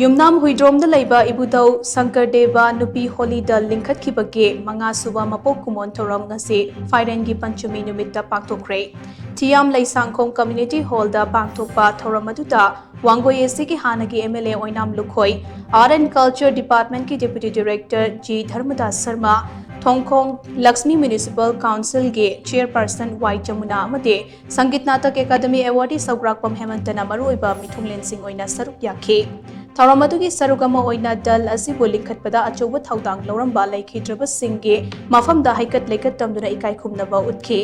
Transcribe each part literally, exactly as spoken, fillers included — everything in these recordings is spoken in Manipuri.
ꯌꯨꯝꯅꯥꯝ ꯍꯨꯏꯗ꯭ꯔꯣꯝꯗ ꯂꯩꯕ ꯏꯕꯨꯙꯧ ꯁꯪꯀꯔꯗꯦꯕ ꯅꯨꯄꯤ ꯍꯣꯂꯤ ꯗꯜ ꯂꯤꯡꯈꯠꯈꯤꯕꯒꯤ ꯃꯉꯥꯁꯨꯕ ꯃꯄꯣꯛ ꯀꯨꯝꯑꯣꯟ ꯊꯧꯔꯝ ꯉꯁꯤ ꯐꯥꯏꯔꯦꯟꯒꯤ ꯄꯟꯆꯃꯤ ꯅꯨꯃꯤꯠꯇ ꯄꯥꯡꯊꯣꯛꯈ꯭ꯔꯦ꯫ ꯊꯤꯌꯥꯝ ꯂꯩꯁꯥꯡꯈꯣꯡ ꯀꯝꯃ꯭ꯌꯨꯅꯤꯇꯤ ꯍꯣꯜꯗ ꯄꯥꯡꯊꯣꯛꯄ ꯊꯧꯔꯝ ꯑꯗꯨꯗ ꯋꯥꯡꯒꯣꯏ ꯑꯦꯁ ꯁꯤꯒꯤ ꯍꯥꯟꯅꯒꯤ M L A Oinam Lukhoi, art and culture ꯗꯤꯄꯥꯔꯠꯃꯦꯟꯠꯀꯤ deputy director G Dharmadas Sharma, Thongkhong Laxmi municipal ꯀꯥꯎꯟꯁꯤꯜꯒꯤ ꯆꯦꯌꯔꯄꯔꯁꯟ ꯋꯥꯏ ꯖꯃꯨꯅꯥ ꯑꯃꯗꯤ ꯁꯪꯒꯤꯠ ꯅꯥꯇꯛ ꯑꯦꯀꯥꯗꯃꯤ ꯑꯦꯋꯥꯔꯗꯤ ꯁꯧꯒ꯭ꯔꯥꯛꯄꯝ ꯍꯦꯃꯟꯇꯅ ꯃꯔꯨꯑꯣꯏꯕ ꯃꯤꯊꯨꯡꯂꯦꯟꯁꯤꯡ ꯑꯣꯏꯅ ꯁꯔꯨꯛ ꯌꯥꯈꯤ꯫ ꯊꯧꯔꯝ ꯑꯗꯨꯒꯤ ꯁꯔꯨꯛ ꯑꯃ ꯑꯣꯏꯅ ꯗꯜ ꯑꯁꯤꯕꯨ ꯂꯤꯡꯈꯠꯄꯗ ꯑꯆꯧꯕ ꯊꯧꯗꯥꯡ ꯂꯧꯔꯝꯕ ꯂꯩꯈꯤꯗ꯭ꯔꯕꯁꯤꯡꯒꯤ ꯃꯐꯝꯗ ꯍꯩꯀꯠ ꯂꯩꯀꯠ ꯇꯝꯗꯨꯅ ꯏꯀꯥꯏ ꯈꯨꯝꯅꯕ ꯎꯠꯈꯤ꯫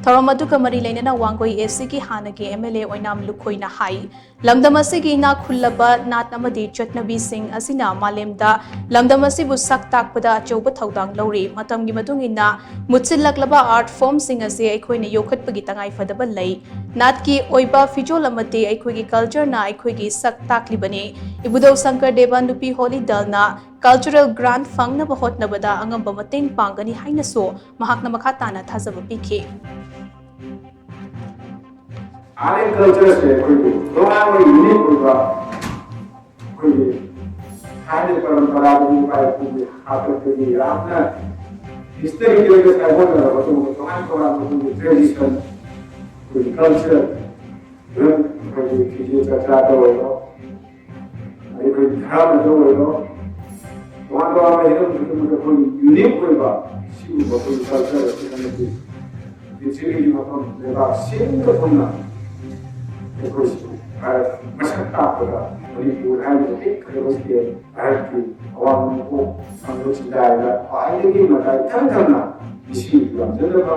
ꯊꯧꯔꯝ ꯑꯗꯨꯒ ꯃꯔꯤ ꯂꯩꯅꯅ ꯋꯥꯡꯒꯣꯏ ꯑꯦꯁ ꯁꯤꯒꯤ ꯍꯥꯟꯅꯒꯤ ꯑꯦꯝ ꯑꯦꯜ ꯑꯦ ꯑꯣꯏꯅꯥꯝ ꯂꯨꯈꯣꯏꯅ ꯍꯥꯏ, ꯂꯝꯗꯝ ꯑꯁꯤꯒꯤ ꯏꯅꯥꯛ ꯈꯨꯜꯂꯕ ꯅꯥꯠ ꯑꯃꯗꯤ ꯆꯠꯅꯕꯤꯁꯤꯡ ꯑꯁꯤꯅ ꯃꯥꯂꯦꯝꯗ ꯂꯝꯗꯝ ꯑꯁꯤꯕꯨ ꯁꯛ ꯇꯥꯛꯄꯗ ꯑꯆꯧꯕ ꯊꯧꯗꯥꯡ ꯂꯧꯔꯤ꯫ ꯃꯇꯝꯒꯤ ꯃꯇꯨꯡ ꯏꯟꯅ ꯃꯨꯠꯁꯤꯜꯂꯛꯂꯕ ꯑꯥꯔꯠ ꯐꯣꯔꯝꯁꯤꯡ ꯑꯁꯤ ꯑꯩꯈꯣꯏꯅ ꯌꯣꯛꯈꯠꯄꯒꯤ ꯇꯉꯥꯏꯐꯗꯕ ꯂꯩ꯫ ꯅꯥꯠꯀꯤ ꯑꯣꯏꯕ ꯐꯤꯖꯣꯜ ꯑꯃꯗꯤ ꯑꯩꯈꯣꯏꯒꯤ ꯀꯜꯆꯔꯅ ꯑꯩꯈꯣꯏꯒꯤ ꯁꯛ ꯇꯥꯛꯂꯤꯕꯅꯤ꯫ ꯏꯕꯨꯙꯧ ꯁꯪꯀꯔꯗꯦꯕ ꯅꯨꯄꯤ ꯍꯣꯂꯤ ꯗꯜꯅ ꯀꯜꯆꯔꯦꯜ ꯒ꯭ꯔꯥꯟꯠ ꯐꯪꯅꯕ ꯍꯣꯠꯅꯕꯗ ꯑꯉꯝꯕ ꯃꯇꯦꯡ ꯄꯥꯡꯒꯅꯤ ꯍꯥꯏꯅꯁꯨ ꯃꯍꯥꯛꯅ ꯃꯈꯥ ꯇꯥꯅ ꯊꯥꯖꯕ ꯄꯤꯈꯤ꯫ ꯑꯥꯔꯠ ꯑꯦꯟ ꯀꯜꯆꯔꯁꯦ ꯑꯩꯈꯣꯏꯒꯤ ꯇꯣꯉꯥꯟꯕ ꯌꯨꯅꯤꯛ ꯑꯣꯏꯕ ꯑꯩꯈꯣꯏꯒꯤ ꯊꯥꯏꯅ ꯄꯔꯝꯄꯔꯥꯗꯒꯤ ꯏꯄꯥ ꯏꯄꯨꯒꯤ ꯍꯥꯛꯇꯛꯇꯒꯤ ꯌꯥꯝꯅ ꯍꯤꯁꯇꯣꯔꯤꯀꯦꯜꯒ ꯁꯥꯒꯣꯟꯅꯔꯕ ꯑꯗꯨꯒꯨꯝꯕ ꯇꯣꯉꯥꯟ ꯇꯣꯉꯥꯟꯕ ꯑꯩꯈꯣꯏꯒꯤ ꯇ꯭ꯔꯦꯗꯤꯁꯟ, ꯑꯩꯈꯣꯏꯒꯤ ꯀꯜꯆꯔ, ꯏꯚꯟ ꯑꯩꯈꯣꯏꯒꯤ ꯐꯤꯖꯦꯠ ꯆꯥꯛꯆꯥꯗ ꯑꯣꯏꯔꯣ, ꯑꯩꯈꯣꯏ ꯙꯔꯃꯗ ꯑꯣꯏꯔꯣ, ꯇꯣꯉꯥꯟ ꯇꯣꯉꯥꯟꯕ ꯍꯤꯔꯝ ꯈꯨꯗꯤꯡꯃꯛꯇ ꯑꯩꯈꯣꯏꯒꯤ ꯌꯨꯅꯤꯛ ꯑꯣꯏꯕ ꯁꯤꯒꯨꯝꯕ ꯑꯩꯈꯣꯏꯒꯤ ꯀꯜꯆꯔ ꯑꯁꯤ ꯍꯟꯗꯛꯇꯤ ꯄ꯭ꯔꯤꯊꯤꯕꯤꯒꯤ ꯃꯐꯝ ꯂꯩꯕꯥꯛ ꯁꯤꯟꯕ ꯊꯨꯡꯅ ꯑꯩꯈꯣꯏꯁꯨ ꯚꯥꯔꯠ ꯃꯁꯛ ꯇꯥꯛꯄꯗ ꯃꯅꯤꯄꯨꯔ ꯍꯥꯏꯔꯤꯕ ꯄꯤꯛꯈ꯭ꯔꯕ ꯁ꯭ꯇꯦꯠ ꯚꯥꯔꯠꯀꯤ ꯑꯋꯥꯡ ꯅꯣꯡꯄꯣꯛ ꯊꯪꯕ ꯆꯤꯡꯗꯥꯏꯗ ꯈ꯭ꯋꯥꯏꯗꯒꯤ ꯃꯇꯥꯏ ꯏꯊꯪ ꯊꯪꯅ ꯃꯤꯁꯤꯡ ꯌꯥꯝꯖꯗꯕ